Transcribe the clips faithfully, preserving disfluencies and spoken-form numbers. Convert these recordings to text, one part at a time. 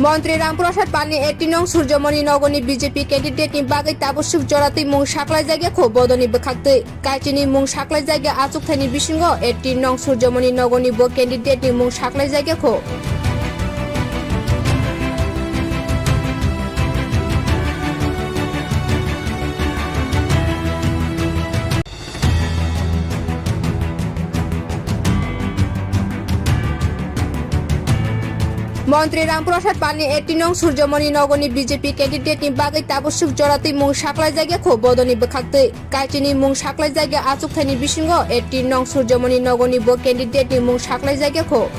Montri Ramprasad Pal ni eighteen nong Surjomoni Nogor ni B J P candidate ni bagwi tabuk swk joratwi mung saklaijakya kho bodoni bwkhaktwi. Kaichini mung saklaijakya achukthai ni bisingo eighteen nong Surjomoni Nogor ni bo candidate ni mung saklaijakya kho. Montri Ramprasad Pal ni eighteen nong Surjomoni Nogor ni B J P candidate ni bagwi tabuk swk joratwi mung saklaijakya kho bodoni bwkhaktwi. Kaichini mung saklaijakya achukthai ni bisingo eighteen nong Surjomoni Nogor ni bo candidate ni mung saklaijakya kho.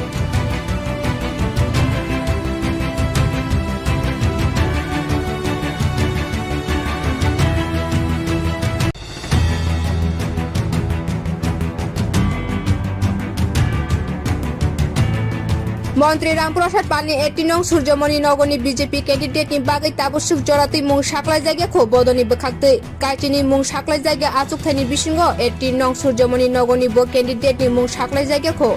Montri Ramprasad Pal ni eighteen nong Surjomoni Nogor ni B J P candidate ni bagwi tabuk swk joratwi mung saklaijakya kho bodoni bwkhaktwi. Kaichini mung saklaijakya achukthai ni bisingo eighteen nong Surjomoni Nogor ni bo candidate ni mung saklaijakya kho.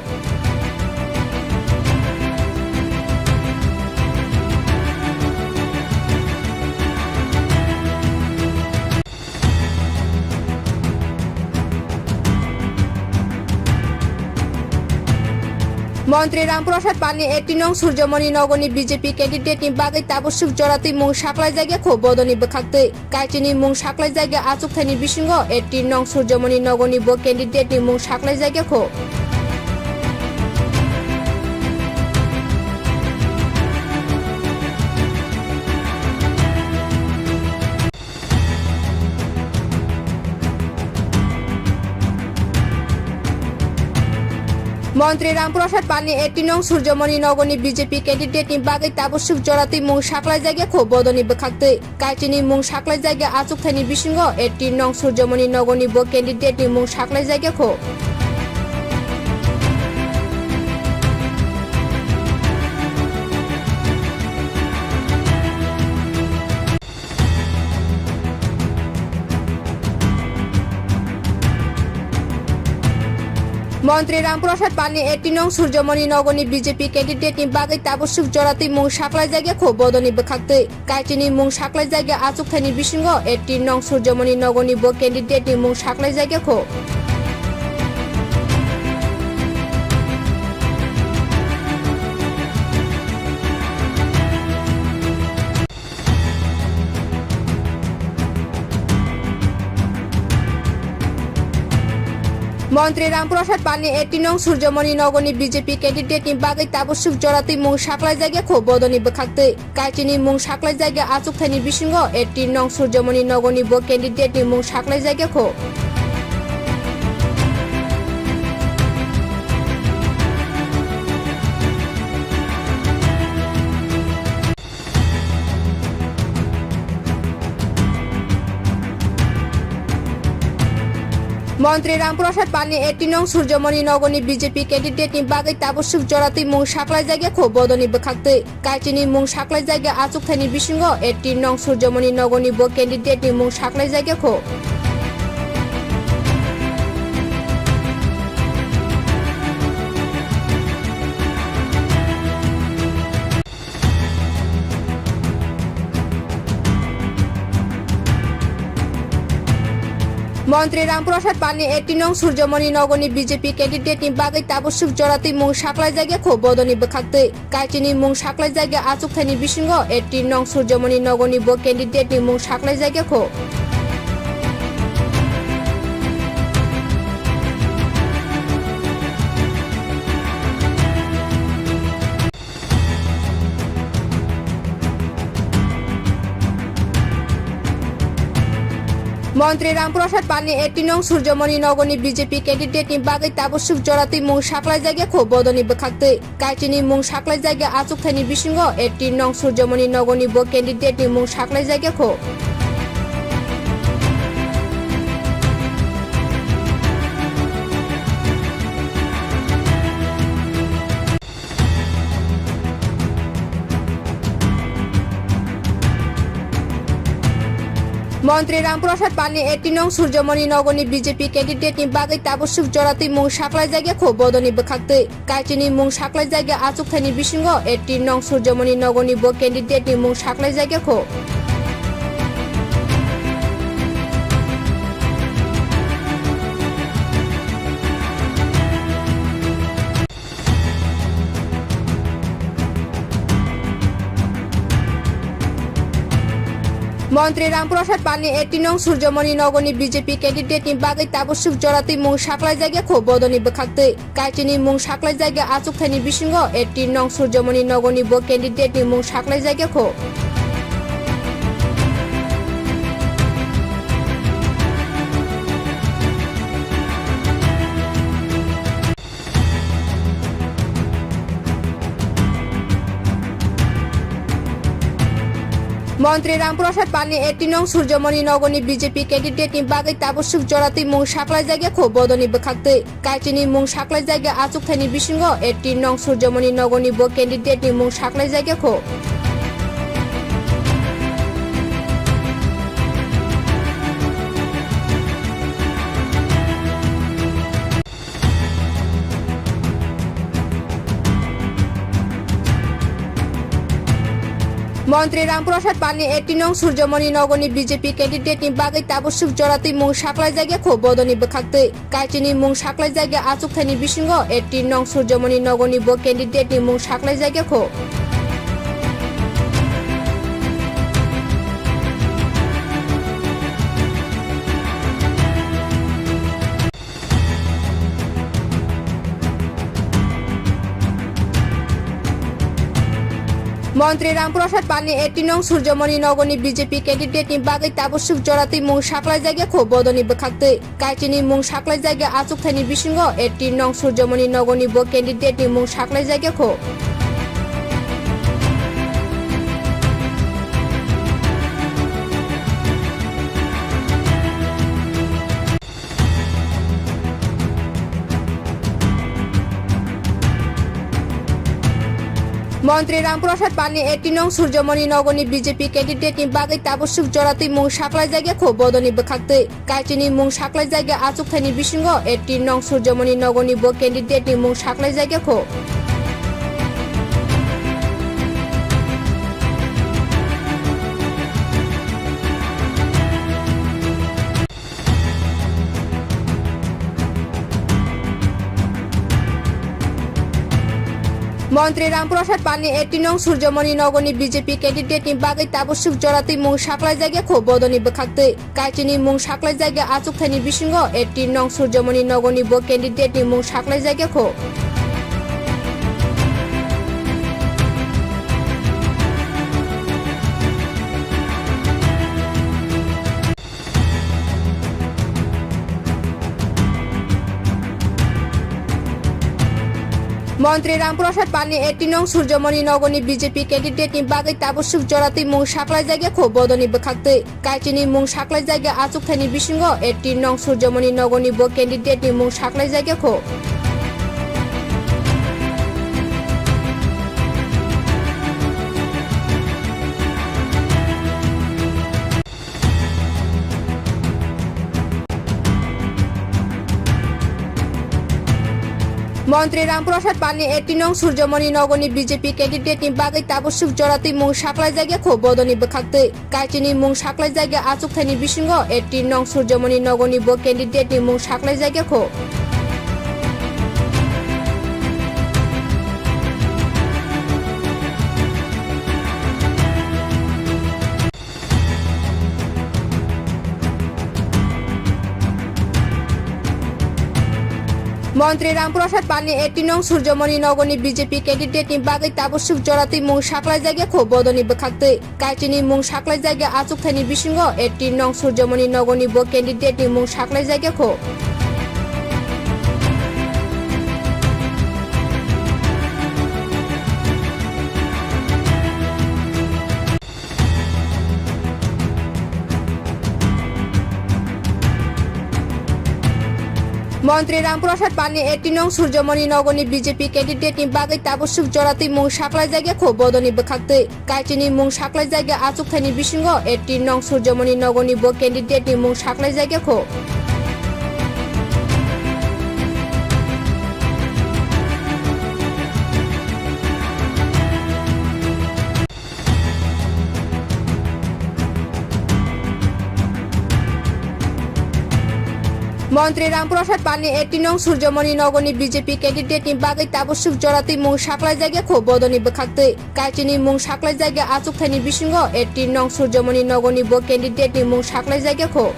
Montri Ramprasad Pal ni eighteen nong Surjomoni Nogor ni B J P candidate ni bagwi tabuk swk joratwi mung saklaijakya kho bodoni bwkhaktwi. Kaichini mung saklaijakya achukthai ni bisingo eighteen nong Surjomoni Nogor ni bo candidate ni mung saklaijakya kho. Montri Ramprasad Pal ni eighteen nong Surjomoni Nogor ni B J P candidate ni bagwi tabuk swk joratwi mung saklaijakya kho bodoni bwkhaktwi. Kaichini mung saklaijakya achukthai ni bisingo eighteen nong Surjomoni Nogor ni bo candidate ni mung saklaijakya kho. Montri Ramprasad Pal ni eighteen nong Surjomoni Nogor ni B J P candidate ni bagwi tabuk swk joratwi mung saklaijakya kho bodoni bwkhaktwi. Kaichini mung saklaijakya achukthai ni bisingo eighteen nong Surjomoni Nogor ni bo candidate ni mung saklaijakya kho. Montri Ramprasad Pal ni eighteen nong Surjomoni Nogor ni B J P candidate ni bagwi tabuk swk joratwi mung saklaijakya kho bodoni bwkhaktwi. Kaichini mung saklaijakya achukthai ni bisingo eighteen nong Surjomoni Nogor ni bo candidate ni mung saklaijakya kho. Montri Ramprasad Pal ni eighteen nong Surjomoni Nogor ni B J P candidate ni bagwi tabuk swk joratwi mung saklaijakya kho bodoni bwkhaktwi. Kaichini mung saklaijakya achukthai ni bisingo eighteen nong Surjomoni Nogor ni bo candidate ni mung saklaijakya kho. Montri Ramprasad Pal ni eighteen nong Surjomoni Nogor ni B J P candidate ni bagwi tabuk swk joratwi mung saklaijakya kho bodoni bwkhaktwi. Kaichini mung saklaijakya achukthai ni bisingo eighteen nong Surjomoni Nogor ni bo candidate ni mung saklaijakya kho. Montri Ramprasad Pal ni eighteen nong Surjomoni Nogor ni B J P candidate ni bagwi tabuk swk joratwi mung saklaijakya kho bodoni bwkhaktwi. Kaichini mung saklaijakya achukthai ni bisingo eighteen nong Surjomoni Nogor ni bo candidate ni mung saklaijakya kho. Montri Ramprasad Palni eighteen nong Surjomoni nogoni B J P candidate ni bagwi tabuk swk joratwi mung saklaijakya kho bodoni bwkhaktwi. Kaichini mung saklaijakya achukthani bisingo eighteen nong Surjomoni nogoni bo candidate ni mung saklaijakya kho. Montri Ramprasad Palni eighteen nong Surjomoni nogoni B J P candidate ni bagwi tabuk swk joratwi mung saklaijakya kho bodoni bwkhaktwi. Kaichini mung saklaijakya achukthani bisingo eighteen nong Surjomoni nogoni bo candidate ni mung saklaijakya kho. Montri Ramprasad Palni eighteen nong Surjomoni nogoni B J P candidate ni bagwi tabuk swk joratwi mung saklaijakya kho bodoni bwkhaktwi. Kaichini mung saklaijakya achukthani bisingo eighteen nong Surjomoni nogoni bo candidate ni mung saklaijakya kho. Montri Ramprasad Palni eighteen nong Surjomoni nogoni B J P candidate ni bagwi tabuk swk joratwi mung saklaijakya kho bodoni bwkhaktwi. Kaichini mung saklaijakya achukthani bisingo eighteen nong Surjomoni nogoni bo candidate ni mung saklaijakya kho. Montri Ramprasad Palni eighteen nong Surjomoni nogoni B J P candidate ni bagwi tabuk swk joratwi mung saklaijakya kho bodoni bwkhaktwi. Kaichini mung saklaijakya achukthani bisingo eighteen nong Surjomoni nogoni bo candidate ni mung saklaijakya kho. Montri Ramprasad Palni eighteen nong Surjomoni nogoni B J P candidate ni bagwi tabuk swk joratwi mung saklaijakya kho bodoni bwkhaktwi. Kaichini mung saklaijakya achukthani bisingo eighteen nong Surjomoni nogoni bo candidate ni mung saklaijakya kho. Montri Ramprasad Palni eighteen nong Surjomoni nogoni B J P candidate ni bagwi tabuk swk joratwi mung saklaijakya kho bodoni bwkhaktwi. Kaichini mung saklaijakya achukthani bisingo eighteen nong Surjomoni nogoni bo candidate ni mung saklaijakya kho. Montri Ramprasad Palni eighteen nong Surjomoni nogoni B J P candidate ni bagwi tabuk swk joratwi mung saklaijakya kho bodoni bwkhaktwi. Kaichini mung saklaijakya achukthani bisingo eighteen nong Surjomoni nogoni bo candidate ni mung saklaijakya kho. Montri Ramprasad Palni eighteen nong Surjomoni nogoni B J P candidate ni bagwi tabuk swk joratwi mung saklaijakya kho bodoni bwkhaktwi. Kaichini mung saklaijakya achukthani bisingo eighteen nong Surjomoni nogoni bo candidate ni mung saklaijakya kho. Montri Ramprasad Palni eighteen nong Surjomoni nogoni B J P candidate ni bagwi tabuk swk joratwi mung saklaijakya kho bodoni bwkhaktwi. Kaichini mung saklaijakya achukthani bisingo eighteen nong Surjomoni nogoni bo candidate ni mung saklaijakya kho. Montri Ramprasad Pal ni eighteen nong Surjomoni Nogor ni B J P candidate ni bagwi tabuk swk jora twi mung saklai jakya kho bodoni bwkhak twi. Kaichini mung saklai jakya achuk thani bisingo eighteen nong Surjomoni Nogor ni bo candidate ni mung saklai jakya kho. Montri Ramprasad Pal ni eighteen nong Surjomoni Nogor ni B J P candidate ni bagwi tabuk swk jora twi mung saklai jakya kho bodoni bwkhak twi. Kaichini mung saklai jakya achuk thani bisingo eighteen nong Surjomoni Nogor ni bo candidate ni mung saklai jakya kho.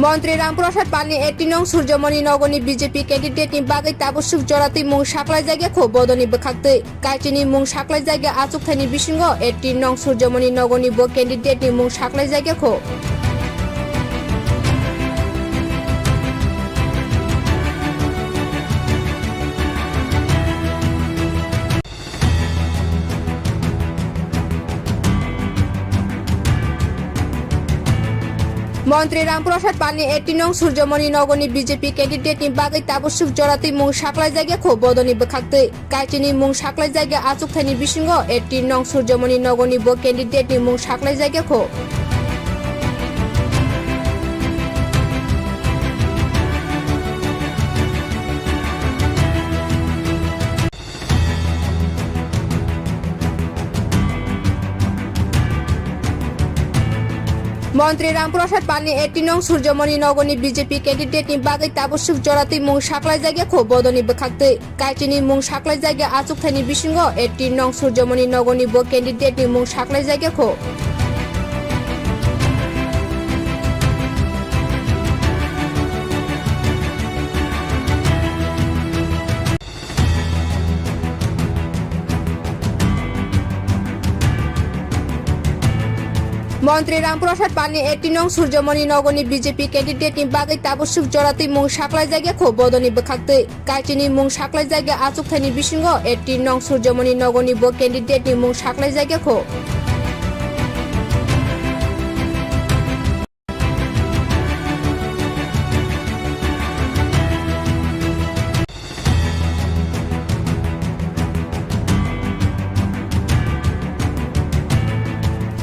Montri Ramprasad Pal ni eighteen nong Surjomoni Nogor ni B J P candidate ni bagwi tabuk swk jora twi mung saklai jakya kho bodoni bwkhak twi. Kaichini mung saklai jakya achuk thani bisingo eighteen nong Surjomoni Nogor ni bo candidate ni mung saklai jakya kho. Montri Ramprasad Pal ni eighteen nong Surjomoni Nogor ni B J P candidate ni bagwi tabuk swk jora twi mung saklai jakya kho bodoni bwkhak twi. Kaichini mung saklai jakya achuk thani bisingo eighteen nong Surjomoni Nogor ni bo candidate ni mung saklai jakya kho. Montri Ramprasad Pal ni eighteen nong Surjomoni Nogor ni B J P candidate ni bagwi tabuk swk jora twi mung saklai jakya kho bodoni bwkhak twi. Kaichini mung saklai jakya achuk thani bisingo eighteen nong Surjomoni Nogor ni bo candidate ni mung saklai jakya kho. Montri Ramprasad Pal ni eighteen nong Surjomoni Nogor ni B J P candidate ni bagwi tabuk swk jora twi mung saklai jakya kho bodoni bwkhak twi. Kaichini mung saklai jakya achuk thani bisingo eighteen nong Surjomoni Nogor ni bo candidate ni mung saklai jakya kho.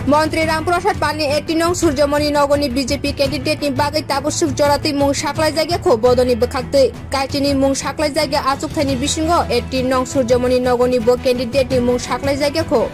Montri Ramprasad Pal ni eighteen nong Surjomoni Nogor ni B J P candidate ni bagwi tabuk swk jora twi mung saklai jakya kho bodoni bwkhak twi. Kaichini mung saklai jakya achuk thani bisingo eighteen nong Surjomoni Nogor ni bo candidate ni mung saklai jakya kho.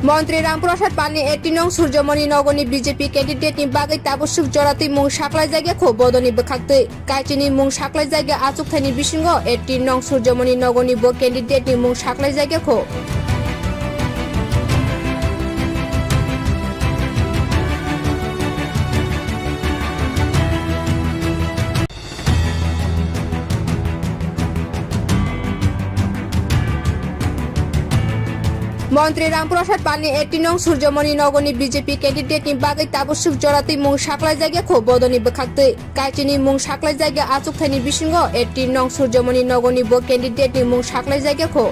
Montri Ramprasad Pal ni eighteen nong Surjomoni Nogor ni B J P candidate ni bagwi tabuk swk jora twi mung saklai jakya kho bodoni bwkhak twi. Kaichini mung saklai jakya achuk thani bisingo eighteen nong Surjomoni Nogor ni bo candidate ni mung saklai jakya kho. Montri Ramprasad Pal ni eighteen nong Surjomoni Nogor ni B J P candidate ni bagwi tabuk swk jora twi mung saklai jakya kho bodoni bwkhak twi. Kaichini mung saklai jakya achuk thani bisingo eighteen nong Surjomoni Nogor ni bo candidate ni mung saklai jakya kho.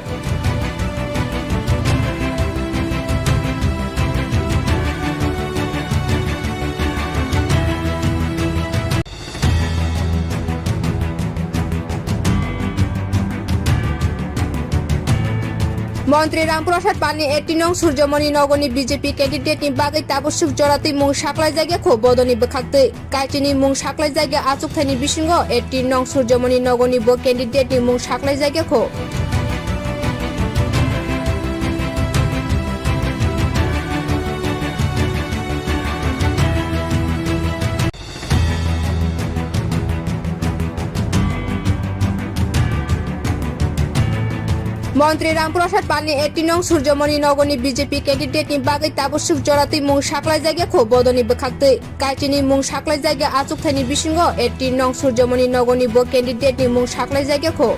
Montri Ramprasad Pal ni eighteen nong Surjomoni Nogor ni B J P candidate ni bagwi tabuk swk jora twi mung saklai jakya kho bodoni bwkhak twi. Kaichini mung saklai jakya achuk thani bisingo eighteen nong Surjomoni Nogor ni bo candidate ni mung saklai jakya kho. Montri Ramprasad Pal ni eighteen nong Surjomoni Nogor ni B J P candidate ni bagwi tabuk swk joratwi mung saklai jakya kho bodol ni bwkhaktwi. Kaichini mung saklai jakya achukthai ni bisingo eighteen nong Surjomoni Nogor ni bo candidate ni mung saklai jakya kho.